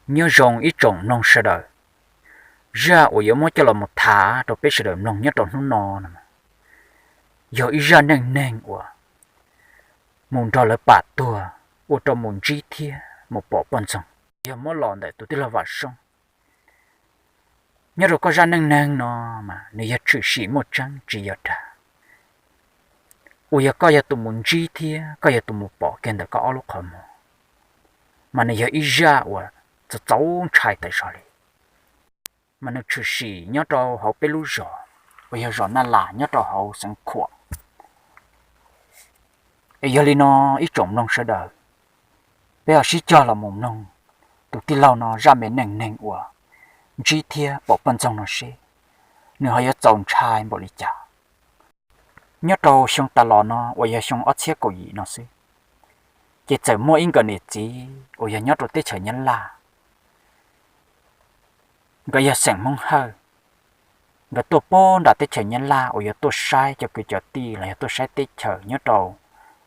Nyob zoo ib tsoom mloog sawv daws, zaj uas yuav muab coj los mus tham rau peb sawv daws mloog nyob rau hnub no no, yog ib zaj neej neeg uas mus nrog lawv pam tuag, ua rau mus ntsib thiab mus pom poj ntxoog, yog muab los ntawm tus tij laug Vam Soob. Nyob rau koj zaj neej neeg no mas nws yog tshwm sim muaj tseeb tsis yog dag, uas yog koj yog tus mus ntsib thiab koj yog tus mus pom kiag ntawm koj ob lub qhov muag, mas nws yog ib zaj uas txaus txaus ntshai tawm zog li, mas nws tshwm sim nyob rau hauv peb lub zos uas yog zos Naj Las nyob rau hauv xeev Khuam. Es yog li no, ib tsoom mloog sawv daws, peb ho sib cog los mus mloog tus tij laug no zaj me neej neeg uas ntsib thiab pom poj ntxoog no seb nws ho yuav txaus ntshai npaum li cas. Nyob rau xyoo tas los no uas yog xyoo ob txhiab kaum yim no xwb, ces txawm muaj ib nkawm niam txiv uas yog nyob rau teb chaws Nyab Laj, nkawd yog xeem Hmoob Hawj. Nkawd tuaj puag nram teb chaws Nyab Laj uas yog tuaj saib cov kwv cov tij los yog tuaj saib teb chaws nyob rau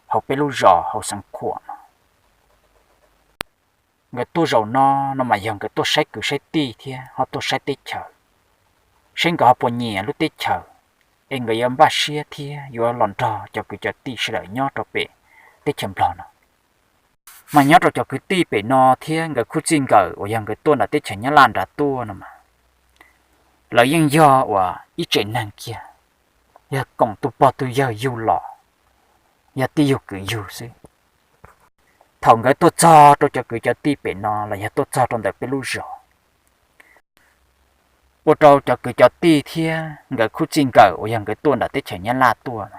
hauv peb lub zos hauv xeev Khuam no. Nkawd tuaj zaum no, no mas yog nkawd tuaj saib kwv saib tij thiab ho tuaj saib teb chaws, saib nkawd ho puas nyiam lub teb chaws, es nkawd yuav npaj siab thiab yuav los nrog cov kwv cov tij sawv daws nyob rau pem teb chaws Nplog no. Mas nyob rau cov kwv tij pem no thiab nkawd khub txij nkawm uas yog nkawd tuaj nram teb chaws Nyab Laj nrad tuaj no mas, lawv yeej yog uas ib tsev neeg kiag, yog koom tus pog tus yawg yug los, yog tij yug kwv yug xwb. Thaum nkawd tuaj txog rau cov kwv cov tij pem no los yog tuaj txog rau ntawm peb lub zos, ua rau cov kwv cov tij thiab nkawd khub txij nkawm uas yog nkawd tuaj nram teb chaws Nyab Laj tuaj,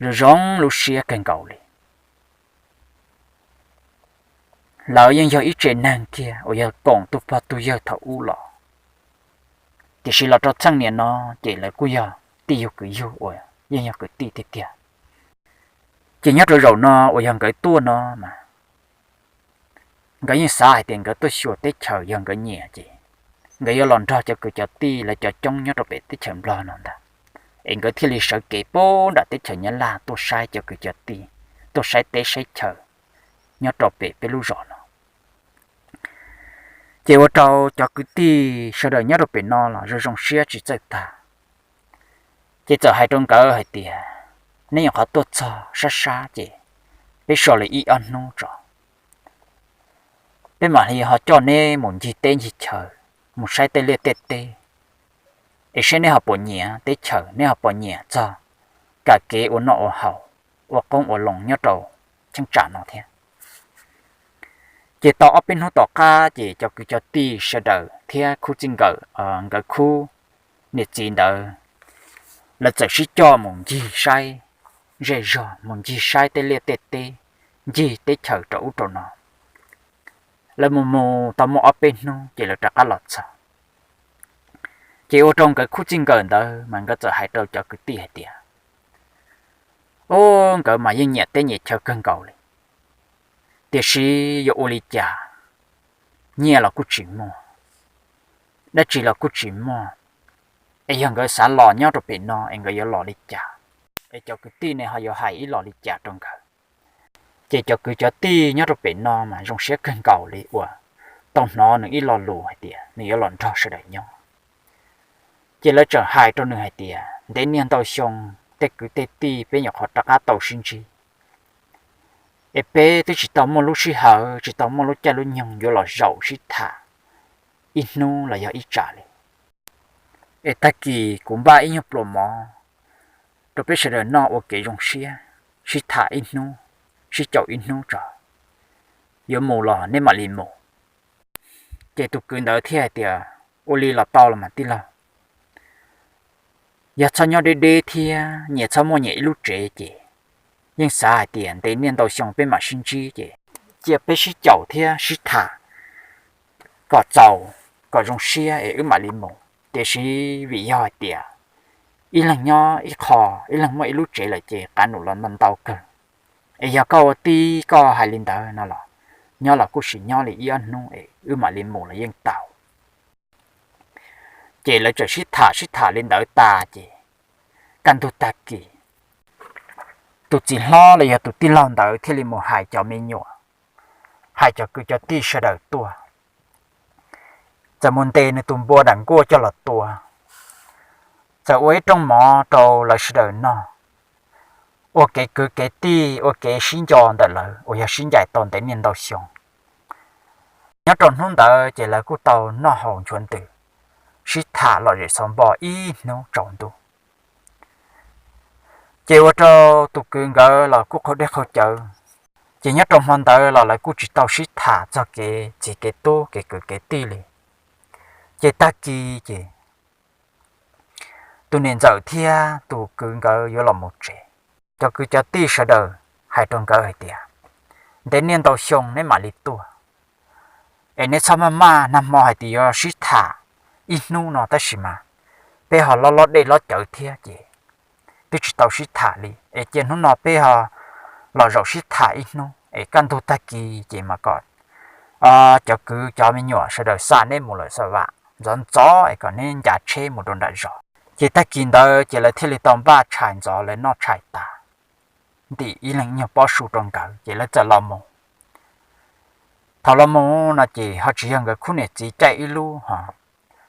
zoo zoo lub siab kawg nkaus li. Lawv yeej yog ib tsev neeg kiag uas yog koom tus pog tus yawg thaum ub los, tiam sis los rau txheej niam no ces lawv kuj yog tij yug kwv yug uas yeej yog kwv tij tiag tiag. Ces nyob rau zaum no uas yog nkawd tuaj no mas, nkawd yeej xav hais tias nkawd tuaj xyuas teb chaws, yog nkawd nyiam ces nkawd yuav los nrog cov kwv cov tij lawv cov coob nyob rau pem teb chaws Nplog no ntag, es nkawd thiaj li sawv kev puag nram teb chaws Nyab Laj tuaj saib cov kwv cov tij, tuaj saib teb saib chaws nyob rau pem peb lub zos no. Ces ua rau cov kwv tij sawv daws nyob rau pem no los zoo zoo siab tsis txawj tag. Ces txawm hais rau nkawd hais tias, neb nyuam qhuav tuaj txog sab sab ces peb so li ib ob hnub tso, peb mam li ho coj neb mus ncig teb ncig chaws, mus saib tej liaj tej teb, es seb neb ho puas nyiam teb chaws, neb ho puas nyiam txog kam kev ua noj ua haus, ua qoob ua loo nyob rau cheeb tsam no thiab. Ces tau ob peb hnub tom qab ces cov kwv cov tij sawv daws thiab khub txij nkawm, nkawd khub niam txiv ntawd, lawv txawm sib coj mus ncig saib zej zog, mus ncig saib tej liaj tej teb, ncig teb chaws rau ub rau no. Lawv mus mus tau muaj ob peb hnub ces lawv rov qab los txog. Ces ua rau nkawd khub txij nkawm ntawd mas nkawd txawm hais rau cov kwv tij hais tias, ub, nkawd mas yeej nyiam teb nyiam chaw kawg nkaus li, tiam sis yuav ua li cas, nyiaj los kuj tsis muaj, dab tsi los kuj tsis muaj, es yog nkawd xav los nyob rau pem no es nkawd yuav los li cas, es cov kwv tij ne ho yuav hais ib los li cas rau nkawd. Ces cov kwv cov tij nyob rau pem no mas zoo siab kawg nkaus li uas tau hnov nws ib lo lus hais tias nws yuav los nrog sawv daws nyob. Ces lawv txawm hais rau nws hais tias, ntev niaj ntau xyoo tej kwv tej tij peb nyuam qhuav rov qab tau sib ntsib, es peb twb tsis tau muaj lub sij hawm, tsis tau muaj lub caij lub nyoog yuav los zaum sib tham ib hnub los yog ib tsam li. Es tag kis kuv npaj ib nyuag pluas mov rau peb sawv daws noj ua kev zoo siab, sib tham ib hnub, sib caum ib hnub tso, yuav mus los neb mam li mus. Ces tus kwv ntawd thiaj hais tias, ua li los tau los mas tij laug, yog txhob nyob deb deb thiab nyias txhob muaj nyias ib lub tsev ces yeej xav hais tias ntev niaj ntau xyoo peb mam sib ntsib ces cia peb sib caum thiab sib tham kom txaus, kom zoo siab es wb mam li mus. Tiam sis vim yog hais tias ib leeg nyob ib qho, ib leeg muaj ib lub tsev lawm ces qav num los ntau ntau kawg. Es yog koj ua tij koj hais li ntawd no los nyob los kuj sim nyob li ib ob hnub es wb mam li mus los yeej tau. Ces lawv txawm sib tham sib tham li ntawd tas ces kaj ntug tag kis tus txiv hlob los yog tus tij laug ntawd thiaj li mus hais cov me nyuam hais cov kwv cov tij sawv daws tuaj. Txawm mus ntes nws tus npua dam nkuaj coj los tua, txawm ua ib rooj mov rau lawv sawv daws noj, ua kev kwv kev tij, ua kev sib nco ntawm lawv uas yog sib ncaim tau ntev niaj ntau xyoo. Nyob rau hnub ntawd ces lawv kuj tau noj haus nchuav ntws, sib tham lom zem xov npo ib hnub tsaus ntuj. Ces ua rau tus kwv nkawd los kuj qaug dej qaug cawv, ces nyob rau hmo ntawd los lawv kuj tsis tau sib tham txog kev txiv kev tub kev kwv kev tij li. Ces tag kis ces tus niam ntxawm thiab tus kwv nkawd yuav los mus tsev. Cov kwv cov tij sawv daws hais rau nkawd hais tias, ntev niaj ntau xyoo neb mam li tuaj, es neb txhob maj maj, nag hmo hais tias yuav sib tham ib hnub no tab sis mas peb ho lob lob dej lob cawv thiab ces twb tsis tau sib tham li, es cia hnub no peb ho los zaum sib tham ib hnub es kaj ntug tag kis ces mas kom cov kwv cov me nyuam sawv daws xa neb mus lawm xa vam ntxov ntxov es kom neb ncav tsheb mus rau nram zos. Ces tag kis ntawd ces lawv thiaj li tau npaj tshais ntxov, lawv noj tshais tas, ntim ib leeg nyuag pob su rau nkawd ces lawv txawm los mus. Thaum los mus no ces ho tsis yog nkawd khub niam txiv caij ib lub ho,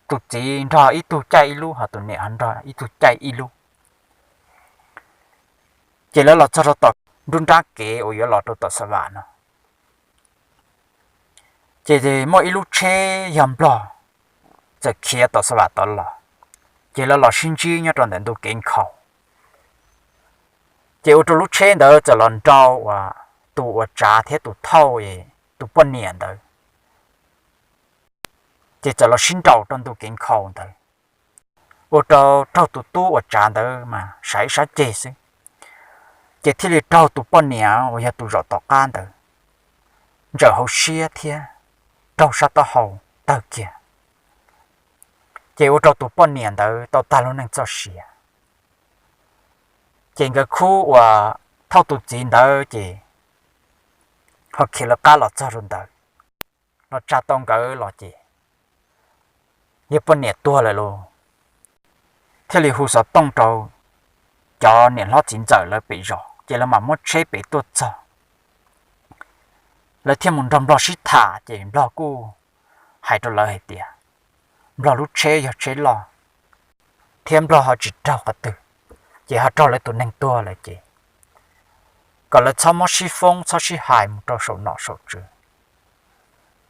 tus txiv nrog ib tug caij ib lub ho tus niam ho nrog ib tug caij ib lub. Ces lawv los txog rau tom nruab nrab kev uas yuav los rau tom xa vam no, ces muaj ib lub tsheb yog nplog txawm khiav tom xa vam tod los, ces lawv los sib ntsib nyob rau ntawm ntu kev nkhaus. Ces ua rau lub tsheb ntawd txawm los nrau uas tus uas tsav thiab tus thauj tus poj niam ntawd, ces txawm los sib nraus rau ntu kev nkhaus ntawd, ua rau raug tus tub uas tsav ntawd mas sav ib sab ceg xwb, ces thiaj li raug tus poj niam uas yog tus zaum tom qab ntawd ntsawm hauv siab thiab raug sab taub hau tawg kiag, ces ua rau tus poj niam ntawd tau tag lub neej txoj sia. Ces nkawd khub uas thauj tus txiv ntawd ces ho khiav lawv qab los txog rau ntawd, los tsa tau nkawd los ces yog poj niam tuag lawm lauj. Thiaj li hu xov tooj rau cov niam hlob txiv ntxawm lawv pem zos ces lawv mam muab tsheb pem tuaj txog. Lawv thiaj mus nrog nplog sib tham ces nplog kuj hais rau lawv hais tias nplog lub tsheb yog tsheb loj thiab nplog ho tsis raug qhov twg, ces ho raug lawv tus neeg tuag lawm ces kom lawv txhob muab sib foob txhob sib hais mus rau saum nom saum tswv,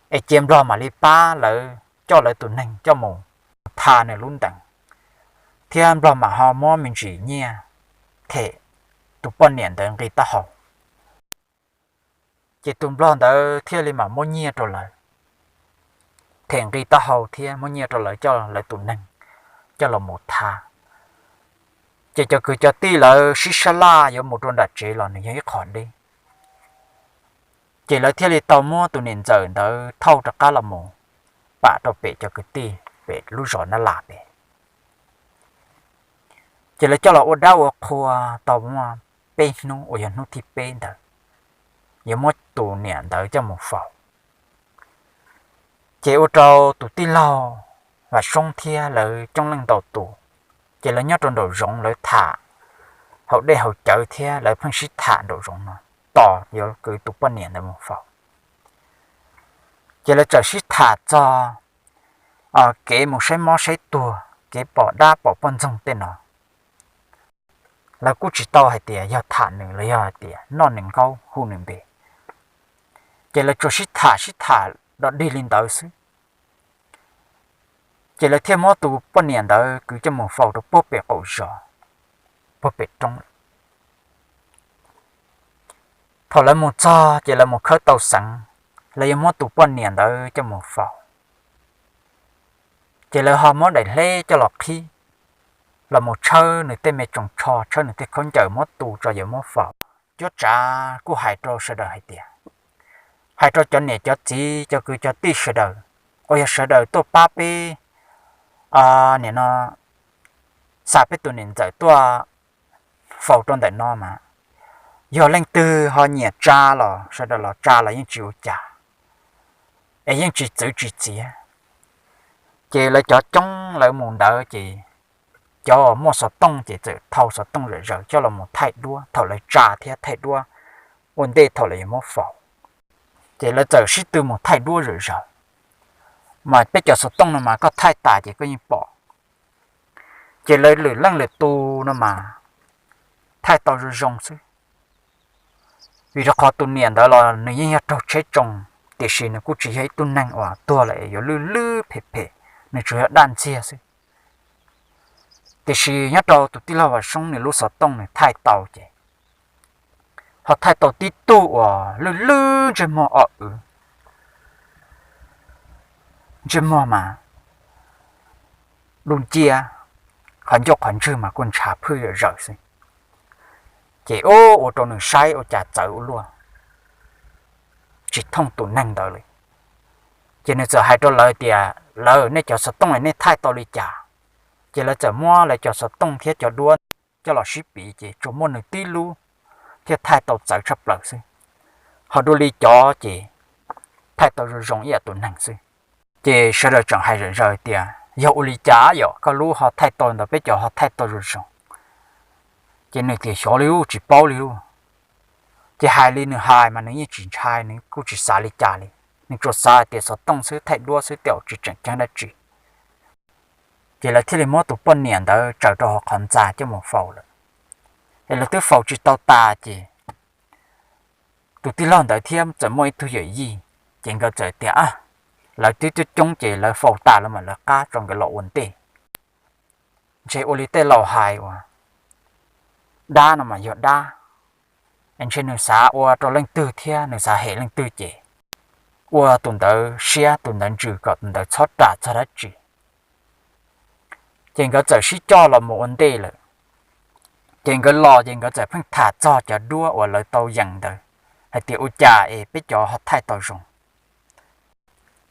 es cia nplog mam li pab lawv coj lawv tus neeg coj mus tha nws lub ntees, thiab nplog mam ho muab me ntsis nyiaj them tus poj niam ntawd nqi taub hau. Ces tus nplog ntawd thiaj li mam muab nyiaj rau lawv them nqi taub hau thiab muab nyiaj rau lawv coj lawv tus neeg coj los mus tha. Ces cov kwv cov tij lawv sib sab laj yuav mus rau nram tsev los nws yog ib qho deb, ces lawv thiaj li tau muab tus niam ntxawm ntawd thauj rov qab los mus pam rau pem cov kwv tij pem lub zos Nab Las pem. Ces lawv coj los ua dab ua qhua tau muaj peb hnub uas yog hnub thib peb ntawd, yuav muab tus niam ntawd coj mus faus. Ces ua rau tus tij laug Vam Soob thiab lawv coob leej ntau tus, ces lawv nyob rau nraum zoov lawv tham haus dej haus cawv thiab lawv pheej sib tham nraum zoov no tos yuav kwv tus poj niam ntawd mus faus. Ces lawv txawm sib tham txog kev mus saib mob saib tuag, kev pom dab pom poj ntxoog tej no. Lawv kuj tsis tau hais tias yog tham nws los yog hais tias noj nws nkaub hu nws npe, ces lawv tsuas sib tham sib tham dog dig li ntawd xwb. Ces lawv thiaj muab tus poj niam ntawd kwv coj mus faus rau puag pem qaum zos, puag pem roob. Thaum lawv mus txog ces lawv mus khawb tau xeev, lawv yuav muab tus poj niam ntawd coj mus faus. Ces lawv ho muab daim hleb coj los qhib, los mus tshawb nws tej me tsoos tsho, tshawb nws tej khaub ncaws muab tu tso yuav muab faus. Cuab Tsav kuj hais rau sawv daws hais tias, hais rau cov niam cov txiv cov kwv cov tij sawv daws uas yog sawv daws tuaj pab peb, nim no xa peb tus niam ntxawm tuaj faus rau ntawm no mas, yog leej twg ho nyiam tsa los sawv daws los tsa los yeej tsis ua cas, es yeej tsis txwv tsis txiav. Ces lawv cov coob lawv mus ntawd ces cov muaj xov tooj ces txawm thau xov tooj zom zaws coj los mus thaij duab thaum lawv tsa thiab thaij duab ua ntej thaum lawv yuav muab faus. Ces lawv txawm sib tw mus thaij duab zom zaws, mas peb cov xov tooj no mas koj thaij tas ces koj yeej pom. Ces lawv lwm leej lwm tus no mas thaij tau zoo zoo xwb. Vim rau qhov tus niam ntawd los nws yeej yog raug tsheb tsoo, tiam sis nws kuj tsis yog ib tug neeg uas tuag lawm yuav lwj lwj phem phem, nws tsuas yog daj ntxiag xwb. Tiam sis nyob rau tus tij laug Vam Soob nws lub xov tooj nws thaij tau ces ho thaij tau tib tug uas lwj lwj ntsej muag o w, ntsej muag mas dub nciab, qhov ncauj qhov ntswg mas kuj ntshav phwj zom zaws xwb. Ces ua rau nws saib ua cas txawv ua luaj, tsis thooj tus neeg ntawd li. Ces nws txawm hais rau lawv tias, lawv, nej cov xov tooj es nej thaij tau li cas? Ces lawv txawm muab lawv cov xov tooj thiab cov duab coj los sib piv ces tsuas muaj nws tib lub thiaj thaij tau txawv tshaj plaws xwb, ho dua li cov ces thaij tau zoo zoo ib yam tus neeg xwb. Ces sawv daws tseem hais zom zaws tias yog ua li cas yom, koj lub ho thaij tau ntawd peb cov ho thaij tau zoo zoo. Ces nws tias xyov li lub, tsis paub li lub. Ces hais li nws hais mas nws yeej tsis ntshai, nws kuj tsis xav li cas li. Nws tsuas xav hais tias xov tooj xwb, thaij duab xwb, tej zaum tsis tseem ceeb dab tsi. Ces lawv thiaj li muab tus poj niam ntawd tsaws rau hauv qhov ntxa coj mus faus lawm. Es lawv twb faus tsis tau tas ces tus tij laug ntawd thiab txawm muaj ib tug yawm yij, ces nkawd txawm tias, a, lawv twb coob coob ces lawv faus tas lawm mas lawv qab tso nkawd los ua ntej. Ntshe ua li tej laus hais uas dab no mas yog dab, ntshe nws xav ua rau leej twg thiab nws xav hem leej twg ces ua tus ntawd siab tus ntawd ntsws kom tus ntawd txhob ras txog dab tsi. Ces nkawd txawm sib coj los mus ua ntej lawm. Ces nkawd los ces nkawd txawm pheej tham txog cov duab uas lawv tau yees ntawd, hais tias ua cas es peb cov ho thaij tau zoo,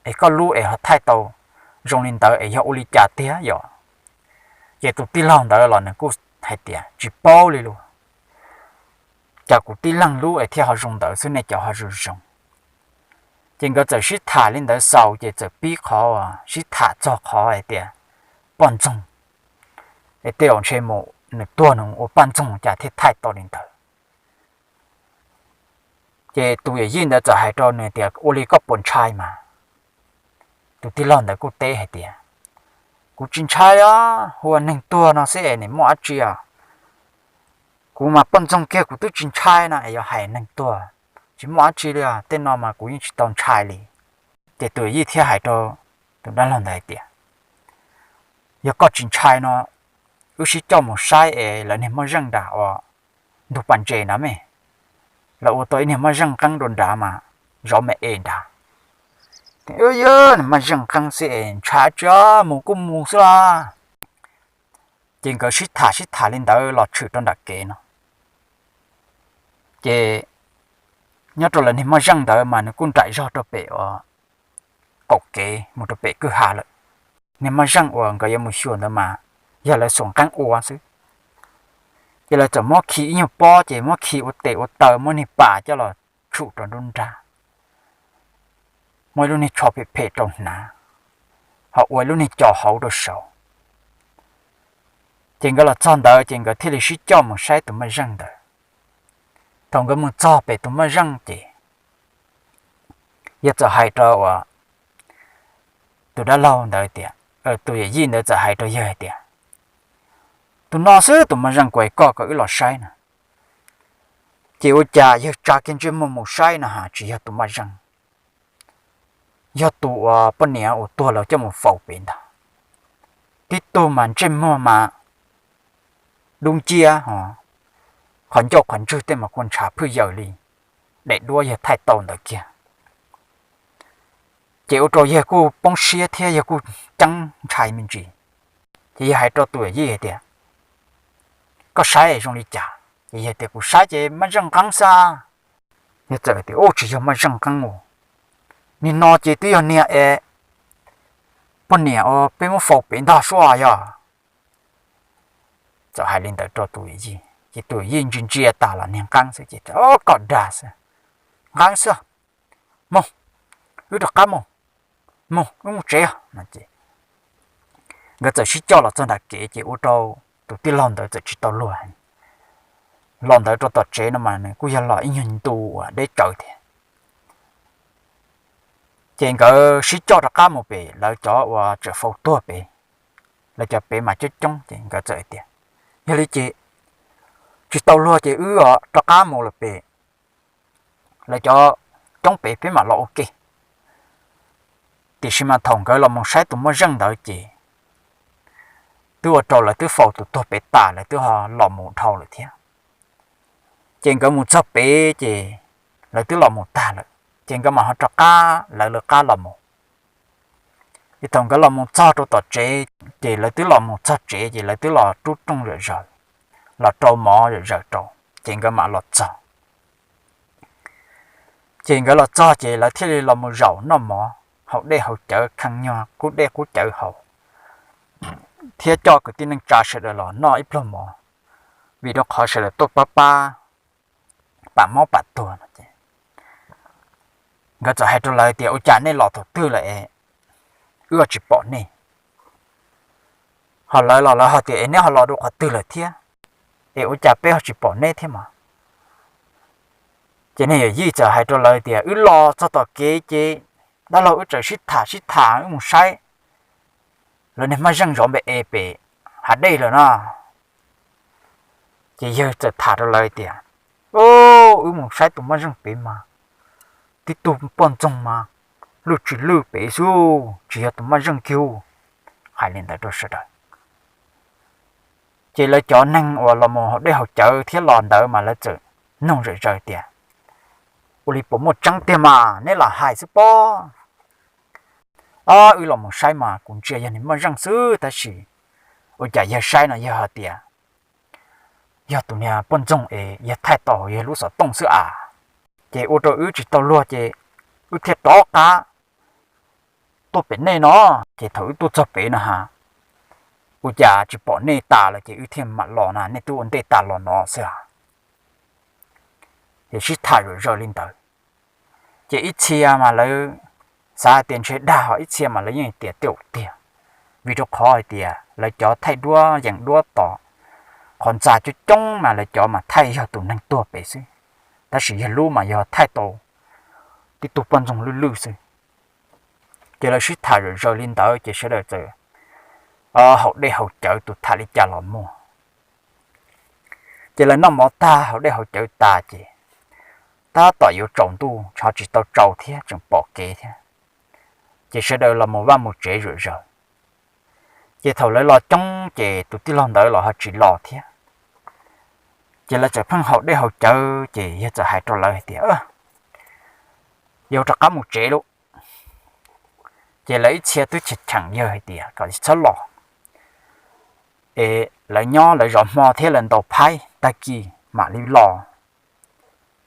es koj lub es ho thaij tau zoo li ntawd es yog ua li cas tiag yom? Ces tus tij laug ntawd los nws kuj hais tias tsis paub li lus, cas kuv tib leeg lub es thiaj ho zoo ntawd xwb, nej cov ho zoo zoo. Ces nkawd txawm sib tham li ntawd xaus ces txawm pib qhov sib tham txog qhov hais tias poj ntxoog, es tej zaum ntshe mus nws tuag nws ua poj ntxoog cas thiaj thaij tau li ntawd. Ces tus yawm yij ntawd txawm hais rau nws tias ua li koj puas ntshai mas? Tus tij laug ntawd kuj teb hais tias kuv tsis ntshai os, hu ua neeg tuag no xwb es nim muaj dab tsi os. Kuv mas poj ntxoog kiag kuv twb tsis ntshai no es yuav hais neeg tuag, tsis muaj dab tsi li os, tej no mas kuv yeej tsis tau ntshai li. Ces tus yawm yij thiaj hais rau tus dab laug ntawd hais tias yog koj tsis ntshai no, wb sib coj mus saib es lawv niag moj zeej nram uas ntug pas ntses nrad me, lawv ua tau ib niag moj zeej qeeb rau nrad mas zov me es nrad. Yog moj zeej qeeb xwb es ntshai dab tsi, mus kuj mus xwb los. Ces nkawd sib tham sib tham li ntawd los tshwm rau nram kev no. Ces nyob rau lawv niag moj zeej ntawd mas nws kuj nraim zog rau pem uas qaum kev mus rau pem kwj ha lawm. Niag moj zeej uas nkawd yuav mus xyuas ntawd mas yog lawv xuas qeeb ua xwb. Ces lawv txawm muab khi ib nyuag pob ces muab khi ua tes ua taw, muab niag pas coj los tshum rau nruab nrag, muab ib lub niag tsho phem phem rau hnav, ho ua ib lub niag co hauv rau saud. Ces nkawd los txog ntawd ces nkawd thiaj li sib coj mus saib tus moj zeej ntawd. Thaum nkawd mus txog pem tus moj zeej ces yawg txawm hais rau uas tus dab laug ntawd tias, tus yawm yij ntawd txawm hais rau yawg hais tias, tus no xwb tus moj zeej kuv hais koj kom wb los saib no. Ces ua cas yawg tsa kiag ntsej muag mus saib no ha tsis yog tus moj zeej, yog tus uas poj niam uas tuag lawv coj mus faus pem ntag. Tib tug mas ntsej muag mas dub nciab, qhov ncauj qhov ntswg tej mas kua ntshav phwj yaws li daim duab yawg thaij tau ntawd kiag. Ces ua rau yawg kuj poob siab thiab yawg kuj ceeb ntshai me ntsis. Ces yawg hais rau tus yawm yij hais tias, koj saib zoo li cas? Ces yawg tias kuv saib ces maj zeej qeeb xwb. Yawg txawm tias, ub, tsis yog maj zeej qeeb os, niag no ces twb yog niag es poj niam uas peb muab faus pem ntag sua yog. Txawm hais li ntawd rau tus yawm yij ces tus yawm yij ntsia ntsia tas los niag qeeb xwb ces, koj dag xwb, qeeb xwb, mus, wb rov qab mus, mus wb mus tsev os no ces nkawd txawm sib coj los txog nram kev ces ua rau tus tij laug ntawd txawm tsis tau luag. Los ntawd rau tom tsev no mas nws kuj yog los ib nyuag ntu uas deb tsawv thiab. Ces nkawd sib coj rov qab mus pem lawv cov uas tseem faus tuag pem, lawv cov pem mas coob coob ces nkawd txawm tias, yog li ces tsis tau luag ces wb rov qab mus lawm pem, lawv cov coob pem peb mam los ua ke. Tiam sis mas thaum nkawd los mus saib tus moj zeej ntawd ces twb ua rau lawv twb faus tus tuag pem tas, lawv twb ho los mus dhau lawm thiab. Ces nkawd mus txog pem ces lawv twb los mus tag lawm, ces nkawd mam ho rov qab lawv lawv qab los mus. Ces thaum nkawd los mus txog rau tom tsev, ces lawv twb los mus txog tsev ces lawv twb los rub rooj zom zaws, los rau mov zom zaws rau, ces nkawd mam los txog. Ces nkawd los txog ces lawv thiaj li los mus zaum noj mov haus dej haus cawv, khee nyuag qub dej qub cawv haus, thiab coj kwv tij neej tsa sawv daws los noj ib pluag mov, vim rau qhov sawv daws tuaj pab pab pam mob pam tuag no ces nkawd txawm hais rau lawv tias, ua cas nej los thaum twg lawm es wb ho tsis pom nej? Ho lawv los lawv ho tias, es neb ho los rau qhov twg lawm thiab es ua cas peb ho tsis pom neb thiab mas? Ces niag yawm yij txawm hais rau lawv tias, wb los txog tom kev ces dab laug wb txawm sib tham sib tham wb mus saib lawv niag moj zeej zov npe e pem hav dej lawm no. Ces yawg txawm tham rau lawv tias, o, wb mus saib tus moj zeej pem mas tib tug poj ntxoog mas lwj tsis lwj pem xwb, tsis yog tus moj zeej kiag. Hais li ntawd rau sawv daws. Ces lawv cov neeg uas los mus haus dej haus cawv thiab los ntawd mas lawv txawm nug zom zaws tias, ua li puas muaj tseeb tiag mas neb lam hais xwb pob? O, wb los mus saib mas kuv ntsia yog niag moj zeej xwb tab sis ua cas yawg saib no yawg hais tias yog tus niag poj ntxoog es yawg thaij tau yawg lub xov tooj xwb as. Ces ua rau wb tsis tau luag ces wb thiaj rov qab tuaj pem nej no. Ces thaum wb tuaj txog pem no ha, ua cas tsis pom nej tas lawm ces wb thiaj mam los na, nej twb ua ntej tas los no xwb a. Ces sib tham zom zaws li ntawd. Ces ib txhia mas lawv xav hais tias ntshe dag, ho ib txhia mas lawv yeej tias tej zaum tiag, vim rau qhov hais tias lawv cov thaij duab yees duab tom qhov ntxa coob coob mas lawv cov mas thaij yog tus neeg tuag pem xwb, tab sis yawg lub mas yog thaij tau tib tug poj ntxoog lwj lwj xwb. Ces lawv sib tham zom zaws li ntawd ces sawv daws txawm haus dej haus cawv tus tham li cas los muag. Ces lawv noj mov tag haus dej haus cawv tas ces tab tom yuav tsaus ntuj, tshav tsis tau tsaus thiab tseem pom kev thiab, ces sawv daws los mus vaj mus tsev zom zaws. Ces thaum lawv los coob ces tus tij laug ntawd los ho tsis los thiab. Ces lawv txawm pheej haus dej haus cawv ces yawg txawm hais rau lawv hais tias, yuav rov qab mus tsev lauj. Ces lawv ib txhia twb cheem cheem yawg hais tias kom tsis txhob los, es lawv nyob lawv zov hmo thiab lawv ntaus phaib tag kis mam li los.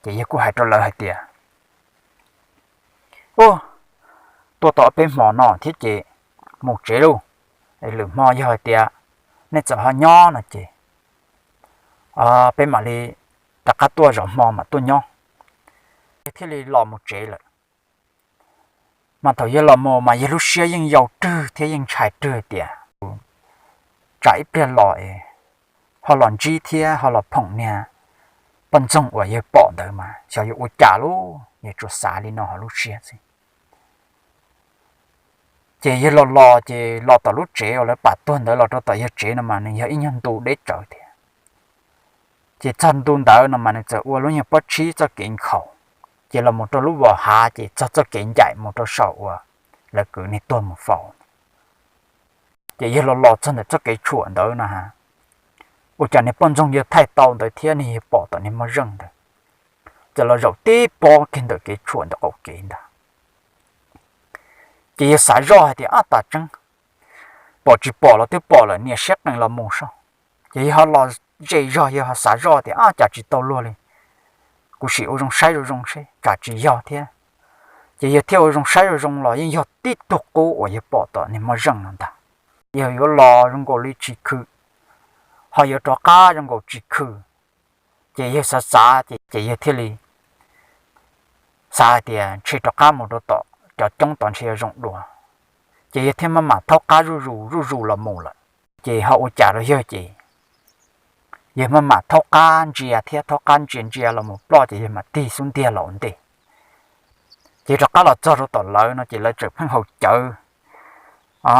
Ces yawg kuj hais rau lawv hais tias, u, tuaj tau ob peb hmo no thiab ces mus tsev lauj, es lwm hmo yog hais tias nej txawm ho nyob no ces peb mam li rov qab tuaj zov hmo mam tuaj nyob. Yawg thiaj li los mus tsev lawm. Mas thaum yawg los mus mas yawg lub siab yeej yau rwg thiab yeej ntshai rwg tias, tsam ib pliag los es ho los ntsib thiab ho los phoom niag poj ntxoog uas yawg pom ntawd mas xyov yuav ua cas lauj, yawg tsuas xav li no hauv lub siab xwb. Ces yawg los los ces los tom lub tsev uas lawv pam tuag ntawd los rau tom yawg tsev no mas nws yog ib nyuag ntu deb tsawv thiab. Ces txog ntu ntawd no mas nws txawm ua lub nyuag pob tshib txoj kev nkhaus, ces los mus rau lub vos hav ces txog txoj kev ncaim mus rau saum uas lawv kwv niag tuag mus faus. Ces yawg los los txog ntawm txoj kev tshuam ntawd no ha, ua cas niag poj ntxoog yawg thaij tau ntawd thiab niag yawg pom tom niag moj zeej ntawd txawm los zaum tib pob kiag ntawm kev tshuam ntawm qaum kev ntag. Ces yawg xav zoj hais tias, ab, tas tseeb, pom tsis pom los twb pom lawm, nias siab qees los mus saib. Ces yawg ho los ze zog, yawg ho xav zoj tias, ab, cas tsis tau luag li, kuv sim ua zoo saib zoo zoo seb tsam tsis yog thiab. Ces yawg thiaj ua zoo saib zoo zoo los yeej yog tib tug qub uas yawg pom tom niag moj zeej no ntag. Yawg yuav los zoo nkaus li tsis khw, ho yuav rov qab zoo nkaus tsis khw. Ces yawg xav xav ces yawg thiaj li xav hais tias ntshe rov qab mus rau tom cov coob tod ntshe yuav zoo dua. Ces yawg thiaj maj mam thaub qab zuj zus zuj zus los mus lawm. Ces ho ua cas rau yawg ces yawg maj mam thaub qab ntsia thiab thaub qab ntsia ntsia los mus ploj ces yawg mam tig xub ntiag los ua ntej. Ces rov qab los txog rau tom lawv no ces lawv tseem pheej haus cawv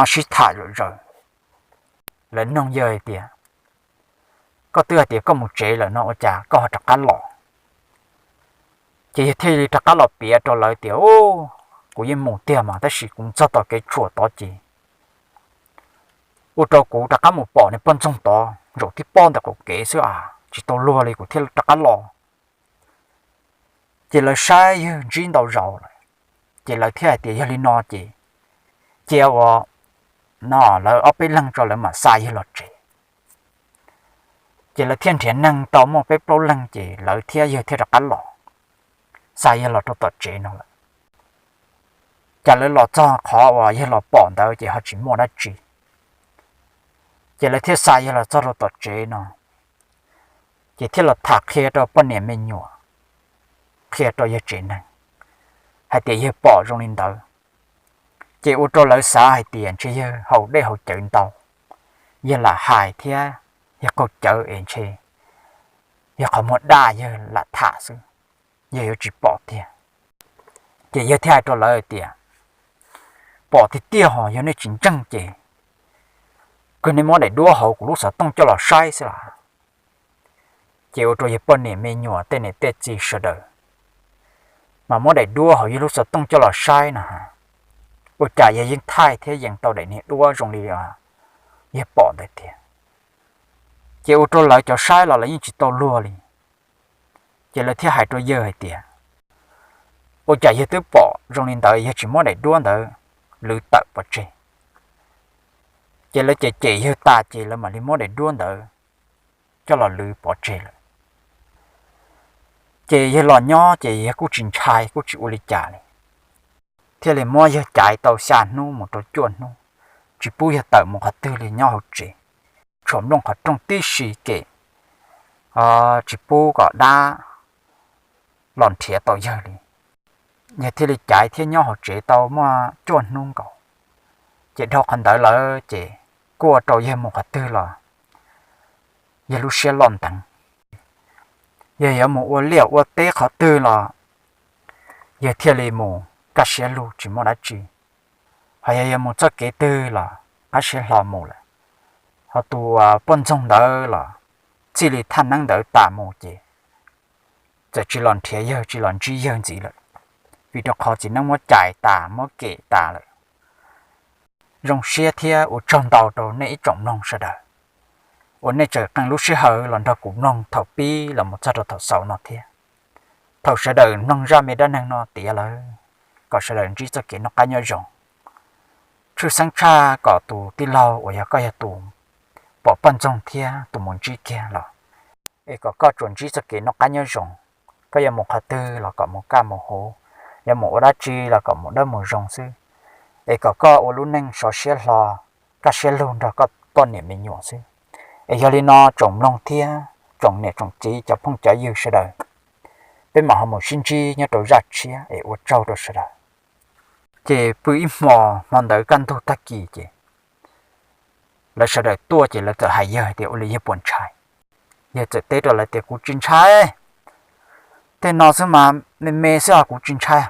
sib tham zom zaws. Lawv nug yawg hais tias, koj twb hais tias koj mus tsev lawm no ua cas koj ho rov qab los? Ces yawg thiaj li rov qab los piav rau lawv tias, kuv yeej mus tiag mas tab sis kuv txog tom kev tshuam tod ces ua rau kuv rov qab mus pom niag poj ntxoog tod zaum tib pob ntawm qaum kev xwb a, tsis tau luag li kuv thiaj rov qab los. Ces lawv saib yawg ntsib ntau zaus lawm, ces lawv thiaj hais tias yog li no ces cia ua no lawv ob peb leeg tso lawv mam xa yawg los tsev. Ces lawv thiaj nrhiav neeg tau muaj peb plaub leeg ces lawv thiab yawg thiaj rov qab los, xa yawg los rau tom tsev no lawm. Ces lawv los txog qhov uas yawg los pom ntawd ces ho tsis muaj dab tsi. Ces lawv thiaj xa yawg los txog rau tom tsev no, ces thiaj los tham qhia rau poj niam me nyuam, qhia rau yawg tsev neeg hais tias yawg pom zoo li ntawd. Ces ua rau lawv xav hais tias ntshe yawg haus dej haus cawv ntau, yawg lam hais thiab yawg qaug cawv es ntshe yog qhov muag daj yawg lam tham xwb, yawg yuav tsis pom tiag. Ces yawg thiaj hais rau lawv hais tias, pom tiag tiag ho yog nej tsis ntseeg ces kawg nej muab daim duab hauv kuv lub xov tooj coj los saib xwb las. Ces ua rau yawg poj niam me nyuam tej niam tej txiv sawv daws mas muab daim duab hauv yawg lub xov tooj coj los saib no, ua cas yawg yeej thaij thiab yees tau daim niag duab zoo li yawg pom ntawd tiag. Ces ua rau lawv cov saib los lawv yeej tsis tau luag li. Ces lawv thiaj hais rau yawg hais tias, ua cas yawg twb pom zoo li ntawd yawg tsis muab daim duab ntawd lwv tawm pov tseg? Ces lawv cem cem yawg tas ces lawv mam li muab daim duab ntawd coj los lwv pov tseg lawm. Ces yawg los nyob ces yawg kuj tsis ntshai kuj tsis ua li cas li, thiaj li muab yawg caiv tau xya hnub mus rau cuaj hnub, tsis pub yawg tawm mus qhov twg li, nyob hauv tsev, tshuam nplooj qhov rooj tib si kem tsis pub kom dab los nrhiav tau yawg li. Yawg thiaj li caiv thiab nyob hauv tsev tau muaj cuaj hnub nkaus. Ces dhau qhov ntawd lawm ces kuj ua rau yawg mus qhov twg los yawg lub siab loj nteev. Yawg yuav mus ua liaj ua teb qhov twg los yawg thiaj li mus kaj siab lug tsis muaj dab tsi. Ho yog yuav mus txoj kev twg los qab siab hlo mus lawm. Ho tus poj ntxoog ntawd los txij li thaj neeb ntawd tas mus ces txawm tsis los nrhiav yawg tsis los ntsib yawg ntxiv lawm, vim rau qhov txiv neeb muab cais tas muab kem tas lawm. Zoo siab thiab ua tsaug ntau rau nej ib tsoom mloog sawv daws uas nej tseem qee lub sij hawm los nrog kuv mloog thaum pib los mus txog rau thaum xaus no thiab. Thaum sawv daws mloog zaj me dab neeg no tiav lawm, kom sawv daws ntsib txoj kev noj qab nyob zoo. Tshwj xeeb tshaj kom tus tij laug uas yog koj yog tus pom poj ntxoog thiab tus mus ntsib kiag los, es kom koj tsuas ntsib txoj kev noj qab nyob zoo. Koj yuav mus qhov twg los kom mus kaj mus huv, yuav mus ua dab tsi los kom mus dawb mus zoo xwb. Es kom koj ua lub neej sov siab hlo, kaj siab lug nrog koj poj niam me nyuam xwb. Es yog li no tsoom mloog thiab tsoom niam tsoom txiv cov phooj cov ywg sawv daws, peb mam ho mus sib ntsib nyob rau zaj tshiab es ua tsaug rau sawv daws. Ces pw ib hmo, hmo ntawd kaj ntug tag kis ces lawv sawv daws tuaj ces lawv txawm hais yawg hais tias ua li yawg puas ntshai. Yawg txawm teb rau lawv tias kuv tsis ntshai, tej no xwb mas me me xwb os kuv tsis ntshai.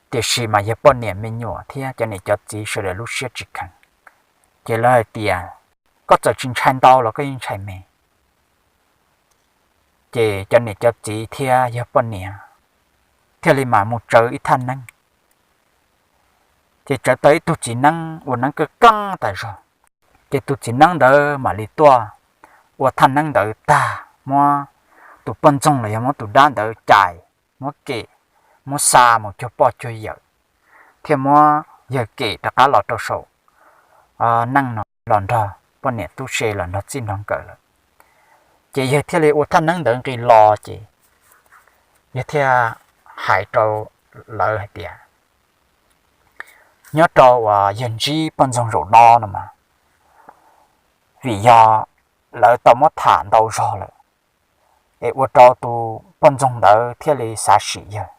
Tiam sis mas yawg poj niam me nyuam thiab cov niam cov txiv sawv daws lub siab tsis kheev, ces lawv hais tias koj txawm tsis ntshai ntau los koj yeej ntshai me. Ces cov niam cov txiv thiab yawg poj niam thiaj li mas mus tsawv ib thaj neeb. Ces tsawv tau ib tug txiv neeb ua neeb kaj keeb tas zog. Ces tus txiv neeb ntawd mam li tuaj ua thaj neeb ntawd tag, muab tus poj ntxoog los yog muab tus dab ntawd cais, muab kem, muab xa mus cuag poj cuag yawm, thiaj muab yawg kem rov qab los rau saum neej no los nrog poj niam tub se los nrog txij nrog nkawm lawm. Ces yawg thiaj li ua thaj neeb ntawd nqis los ces yawg thiaj hais rau lawv hais tias, nyob rau uas yawg ntsib poj ntxoog zaum no no mas, vim yog lawv tau muab tham ntau zog lawm, es ua rau tus poj ntxoog ntawd thiaj li xav sim yawg.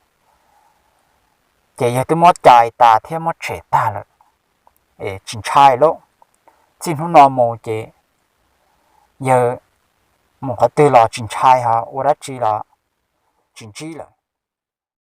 Ces yawg twb muab cais tas thiab muab tshem tag lawm, es tsis ntshai lauj. Txij hnub no mus ces yawg mus qhov twg los tsis ntshai, ho ua dab tsi los tsis ntsib lawm.